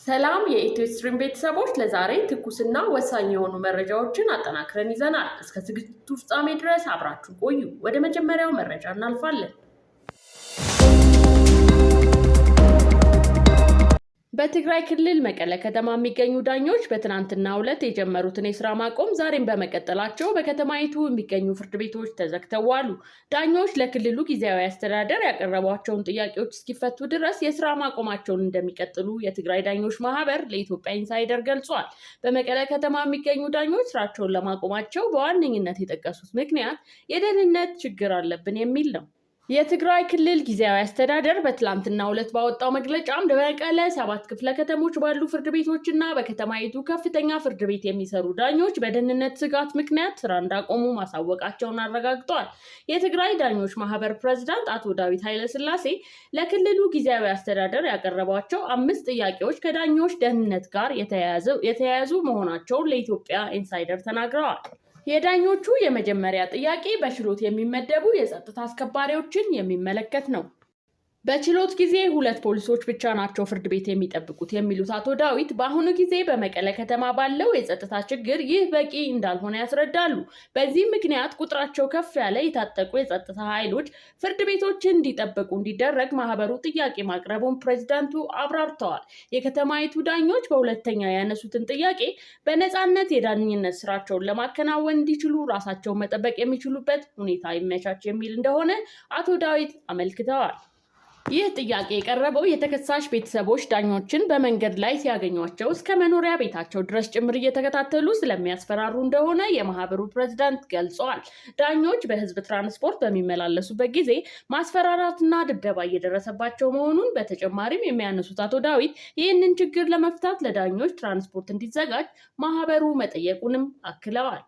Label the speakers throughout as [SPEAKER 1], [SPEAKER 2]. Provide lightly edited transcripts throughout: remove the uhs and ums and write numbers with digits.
[SPEAKER 1] ሰላም የኢትዮ ስትሪም ቤተሰቦች፣ ለዛሬ ትኩስና ወሳኝ የሆኑ መረጃዎችን አጠናክረን ይዘናል። እስከ ዝግጅቱ ፍጻሜ ድረስ አብራችሁ ቆዩ። ወደ መጀመሪያው መረጃ እናልፋለን። በትግራይ ክልል መቀለ ከተማ የሚገኙ ዳኞች በትናንትናው ዕለት የጀመሩትን የስራ ማቆም ዛሬም በመቀጠላቸው በከተማይቱ የሚገኙ ፍርድ ቤቶች ተዘግተው ዋሉ። ዳኞች ለክልሉ ጊዜያዊ አስተዳደር ያቀረቧቸውን ጥያቄዎች እስኪፈቱ ድረስ የስራ ማቆማቸውን እንደሚቀጥሉ የትግራይ ዳኞች ማህበር ለኢትዮጵያ ኢንሳይደር ገልጿል። በመቀለ ከተማ የሚገኙ ዳኞች ስራቸውን ለማቆማቸው በዋነኝነት የጠቀሱት ምክንያት የደህንነት ችግር አለብን የሚል ነው። የትግራይ ክልል ጊዜያዊ አስተዳደር በትላንትናው ዕለት ባወጣው መግለጫም በመቀለ 7 ክፍለ ከተሞች ባሉ ፍርድ ቤቶችና በከተማይቱ ከፍተኛ ፍርድ ቤት የሚሰሩ ዳኞች በደህንነት ስጋት ምክንያት ስራ እንዳቆሙ ማሳወቃቸውን አረጋግጠዋል። የትግራይ ዳኞች ማህበር ፕሬዝዳንት አቶ ዳዊት ኃይለስላሴ ለክልሉ ጊዜያዊ አስተዳደር ያቀረቧቸው 5 ጥያቄዎች ከዳኞች ደህንነት ጋር የተያያዙ መሆናቸውን ለኢትዮጵያ ኢንሳይደር ተናግረዋል። የዳኞቹ የመጀመሪያ ጥያቄ በችሎት የሚመደቡ የጸጥታ አስከባሪዎችን የሚመለከት ነው። በችሎት ጊዜ 2 ፖሊሶች ብቻ ናቸው ፍርድ ቤት የሚጠብቁት የሚሉት አቶ ዳዊት በአሁኑ ጊዜ በመቀለ ከተማ ባለው የጸጥታ ችግር ይህ በቂ እንዳልሆነ ያስረዳሉ። በዚህ ምክንያት ቁጥራቸው ከፍ ያለ የታጠቁ የጸጥታ ኃይሎች ፍርድ ቤቶችን እንዲጠብቁ እንዲደረግ ማህበሩ ጥያቄ ማቅረቡን ፕሬዝዳንቱ አብራርተዋል። የከተማይቱ ዳኞች በሁለተኛ ያነሱትን ጥያቄ በነጻነት የዳኝነት ስራቸውን ለማከናወን እንዲችሉ ራሳቸውን መጠበቅ የሚችሉበት ሁኔታ ይመቻች የሚል እንደሆነ አቶ ዳዊት አመልክተዋል። ይህ ጥያቄ የቀረበው የተከሳሽ ቤተሰቦች ዳኞችን በመንገድ ላይ ሲያገኟቸው እስከ መኖሪያ ቤታቸው ድረስ ጭምር እየተከታተሉ ስለሚያስፈራሩ እንደሆነ የማህበሩ ፕሬዝዳንት ገልጸዋል። ዳኞች በህዝብ ትራንስፖርት በሚመላለሱበት ጊዜ ማስፈራራትና ድብደባ እየደረሰባቸው መሆኑን በተጨማሪም የሚያነሱት አቶ ዳዊት ይህንን ችግር ለመፍታት ለዳኞች ትራንስፖርት እንዲዘጋጅ ማህበሩ መጠየቁንም አክለዋል።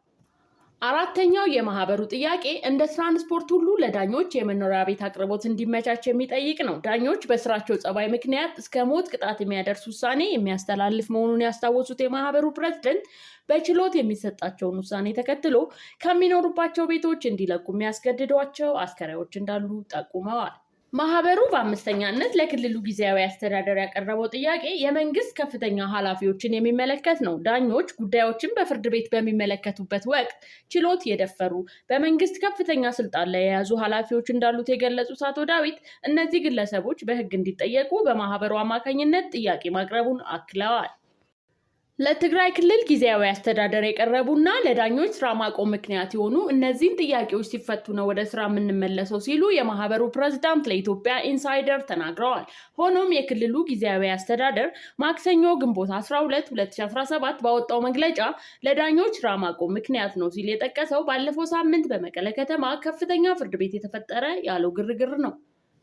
[SPEAKER 1] አራተኛው የማህበሩ ጥያቄ እንደ ትራንስፖርት ሁሉ ለዳኞች የመኖሪያ ቤት አቅርቦት እንዲመቻች የሚጠይቅ ነው። ዳኞች በስራቸው ጸባይ ምክንያት እስከ ሞት ቅጣት የሚያደርስ ውሳኔ የሚያስተላልፍ መሆኑን ያስታወሱት የማህበሩ ፕሬዝዳንት በችሎት የሚሰጣቸውን ውሳኔ ተከትሎ ከሚኖሩባቸው ቤቶች እንዲለቁ የሚያስገድዷቸው አስከሬዎች እንዳሉ ጠቁመዋል። ማህበሩ በአምስተኛነት ለክልሉ ጊዜያዊ አስተዳደር ያቀረበው ጥያቄ የመንግስት ከፍተኛ ኃላፊዎችን የሚመለከት ነው። ዳኞች ጉዳዮችን በፍርድ ቤት በሚመለከቱበት ወቅት ችሎት የደፈሩ በመንግስት ከፍተኛ ስልጣን ላይ የያዙ ኃላፊዎች እንዳሉት የገለጹት አቶ ዳዊት እነዚህ ግለሰቦች በህግ እንዲጠየቁ በማህበሩ አማካኝነት ጥያቄ ማቅረቡን አክለዋል። ለትግራይ ክልል ጊዜያዊ አስተዳደር የቀረቡና ለዳኞች ስራ ማቆም ምክንያት የሆኑ እነዚህን ጥያቄዎች ሲፈቱ ነው ወደ ስራ የምንመለሰው ሲሉ የማህበሩ ፕሬዝዳንት ለኢትዮጵያ ኢንሳይደር ተናግረዋል። ሆኖም የክልሉ ጊዜያዊ አስተዳደር ማክሰኞ ግንቦት 12 2017 ባወጣው መግለጫ ለዳኞች ስራ ማቆም ምክንያት ነው ሲል የጠቀሰው ባለፈው ሳምንት በመቀለ ከተማ ከፍተኛ ፍርድ ቤት የተፈጠረ ያለው ግርግር ነው።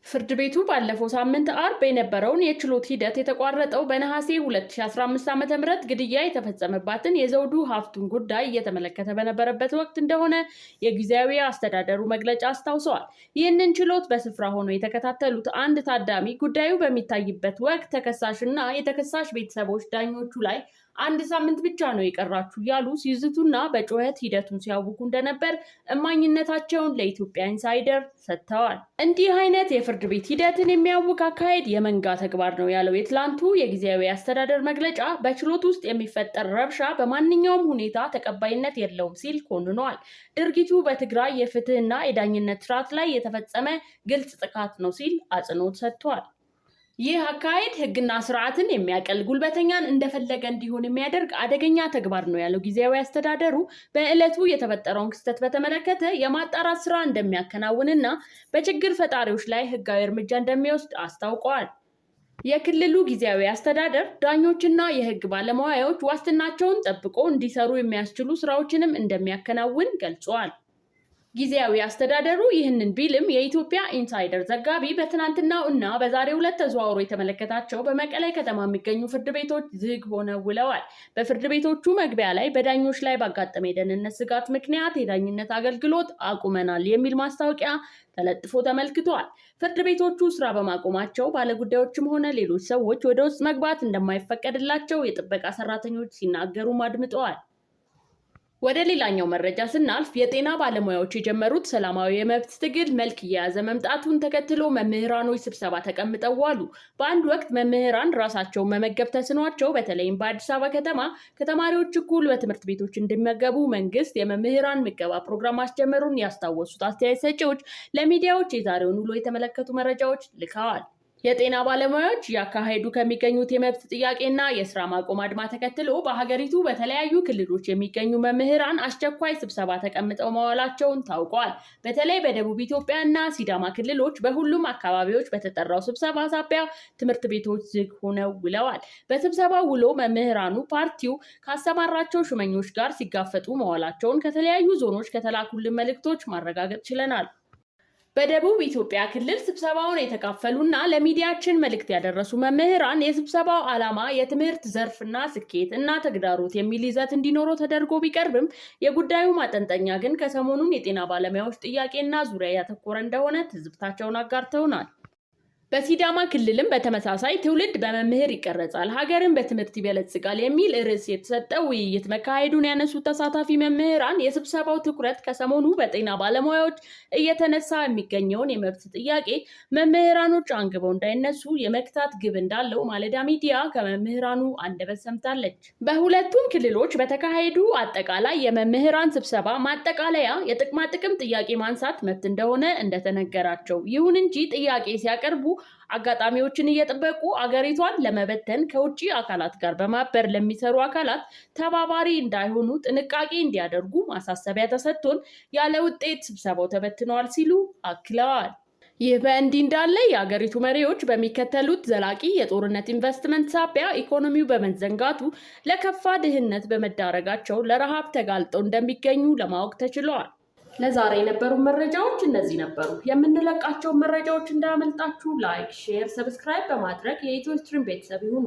[SPEAKER 1] ፍርድ ቤቱ ባለፈው ሳምንት አርብ የነበረውን የችሎት ሂደት የተቋረጠው በነሐሴ 2015 ዓ.ም ግድያ የተፈጸመባትን የዘውዱ ሀፍቱን ጉዳይ እየተመለከተ በነበረበት ወቅት እንደሆነ የጊዜያዊ አስተዳደሩ መግለጫ አስታውሰዋል። ይህንን ችሎት በስፍራ ሆኖ የተከታተሉት አንድ ታዳሚ ጉዳዩ በሚታይበት ወቅት ተከሳሽና የተከሳሽ ቤተሰቦች ዳኞቹ ላይ አንድ ሳምንት ብቻ ነው የቀራችሁ እያሉ ሲዝቱና በጩኸት ሂደቱን ሲያውኩ እንደነበር እማኝነታቸውን ለኢትዮጵያ ኢንሳይደር ሰጥተዋል። እንዲህ አይነት የፍርድ ቤት ሂደትን የሚያውክ አካሄድ የመንጋ ተግባር ነው ያለው የትላንቱ የጊዜያዊ አስተዳደር መግለጫ በችሎት ውስጥ የሚፈጠር ረብሻ በማንኛውም ሁኔታ ተቀባይነት የለውም ሲል ኮንኗል። ድርጊቱ በትግራይ የፍትህና የዳኝነት ስርዓት ላይ የተፈጸመ ግልጽ ጥቃት ነው ሲል አጽንኦት ሰጥቷል። ይህ አካሄድ ህግና ስርዓትን የሚያቀል ጉልበተኛን እንደፈለገ እንዲሆን የሚያደርግ አደገኛ ተግባር ነው ያለው ጊዜያዊ አስተዳደሩ በዕለቱ የተፈጠረውን ክስተት በተመለከተ የማጣራት ስራ እንደሚያከናውንና በችግር ፈጣሪዎች ላይ ህጋዊ እርምጃ እንደሚወስድ አስታውቀዋል። የክልሉ ጊዜያዊ አስተዳደር ዳኞችና የህግ ባለሙያዎች ዋስትናቸውን ጠብቆ እንዲሰሩ የሚያስችሉ ስራዎችንም እንደሚያከናውን ገልጿል። ጊዜያዊ አስተዳደሩ ይህንን ቢልም የኢትዮጵያ ኢንሳይደር ዘጋቢ በትናንትናው እና በዛሬው ዕለት ተዘዋውሮ የተመለከታቸው በመቀለ ከተማ የሚገኙ ፍርድ ቤቶች ዝግ ሆነው ውለዋል። በፍርድ ቤቶቹ መግቢያ ላይ በዳኞች ላይ ባጋጠመ የደህንነት ስጋት ምክንያት የዳኝነት አገልግሎት አቁመናል የሚል ማስታወቂያ ተለጥፎ ተመልክቷል። ፍርድ ቤቶቹ ስራ በማቆማቸው ባለጉዳዮችም ሆነ ሌሎች ሰዎች ወደ ውስጥ መግባት እንደማይፈቀድላቸው የጥበቃ ሰራተኞች ሲናገሩም አድምጠዋል። ወደ ሌላኛው መረጃ ስናልፍ፣ የጤና ባለሙያዎች የጀመሩት ሰላማዊ የመብት ትግል መልክ እየያዘ መምጣቱን ተከትሎ መምህራኖች ስብሰባ ተቀምጠው ዋሉ። በአንድ ወቅት መምህራን ራሳቸውን መመገብ ተስኗቸው በተለይም በአዲስ አበባ ከተማ ከተማሪዎች እኩል በትምህርት ቤቶች እንዲመገቡ መንግስት የመምህራን ምገባ ፕሮግራም ማስጀመሩን ያስታወሱት አስተያየት ሰጪዎች ለሚዲያዎች የዛሬውን ውሎ የተመለከቱ መረጃዎች ልከዋል። የጤና ባለሙያዎች እያካሄዱ ከሚገኙት የመብት ጥያቄና የስራ ማቆም አድማ ተከትሎ በሀገሪቱ በተለያዩ ክልሎች የሚገኙ መምህራን አስቸኳይ ስብሰባ ተቀምጠው መዋላቸውን ታውቋል። በተለይ በደቡብ ኢትዮጵያ እና ሲዳማ ክልሎች በሁሉም አካባቢዎች በተጠራው ስብሰባ ሳቢያ ትምህርት ቤቶች ዝግ ሆነው ውለዋል። በስብሰባው ውሎ መምህራኑ ፓርቲው ካሰማራቸው ሹመኞች ጋር ሲጋፈጡ መዋላቸውን ከተለያዩ ዞኖች ከተላኩልን መልእክቶች ማረጋገጥ ችለናል። በደቡብ ኢትዮጵያ ክልል ስብሰባውን የተካፈሉና ለሚዲያችን መልእክት ያደረሱ መምህራን የስብሰባው ዓላማ የትምህርት ዘርፍና ስኬት እና ተግዳሮት የሚል ይዘት እንዲኖረው ተደርጎ ቢቀርብም፣ የጉዳዩ ማጠንጠኛ ግን ከሰሞኑን የጤና ባለሙያዎች ጥያቄና ዙሪያ ያተኮረ እንደሆነ ትዝብታቸውን አጋርተውናል። በሲዳማ ክልልም በተመሳሳይ "ትውልድ በመምህር ይቀረጻል፣ ሀገርን በትምህርት ይበለጽጋል" የሚል ርዕስ የተሰጠው ውይይት መካሄዱን ያነሱት ተሳታፊ መምህራን፣ የስብሰባው ትኩረት ከሰሞኑ በጤና ባለሙያዎች እየተነሳ የሚገኘውን የመብት ጥያቄ መምህራኖች አንግበው እንዳይነሱ የመግታት ግብ እንዳለው ማለዳ ሚዲያ ከመምህራኑ አንደበት ሰምታለች። በሁለቱም ክልሎች በተካሄዱ አጠቃላይ የመምህራን ስብሰባ ማጠቃለያ የጥቅማ ጥቅም ጥያቄ ማንሳት መብት እንደሆነ እንደተነገራቸው፣ ይሁን እንጂ ጥያቄ ሲያቀርቡ አጋጣሚዎችን እየጠበቁ አገሪቷን ለመበተን ከውጭ አካላት ጋር በማበር ለሚሰሩ አካላት ተባባሪ እንዳይሆኑ ጥንቃቄ እንዲያደርጉ ማሳሰቢያ ተሰጥቶን ያለ ውጤት ስብሰባው ተበትነዋል ሲሉ አክለዋል። ይህ በእንዲህ እንዳለ የአገሪቱ መሪዎች በሚከተሉት ዘላቂ የጦርነት ኢንቨስትመንት ሳቢያ ኢኮኖሚው በመዘንጋቱ ለከፋ ድህነት በመዳረጋቸው ለረሃብ ተጋልጠው እንደሚገኙ ለማወቅ ተችሏል። ለዛሬ የነበሩ መረጃዎች እነዚህ ነበሩ። የምንለቃቸውን መረጃዎች እንዳያመልጣችሁ like፣ share፣ subscribe በማድረግ የኢትዮ ስትሪም ቤተሰብ ይሁኑ።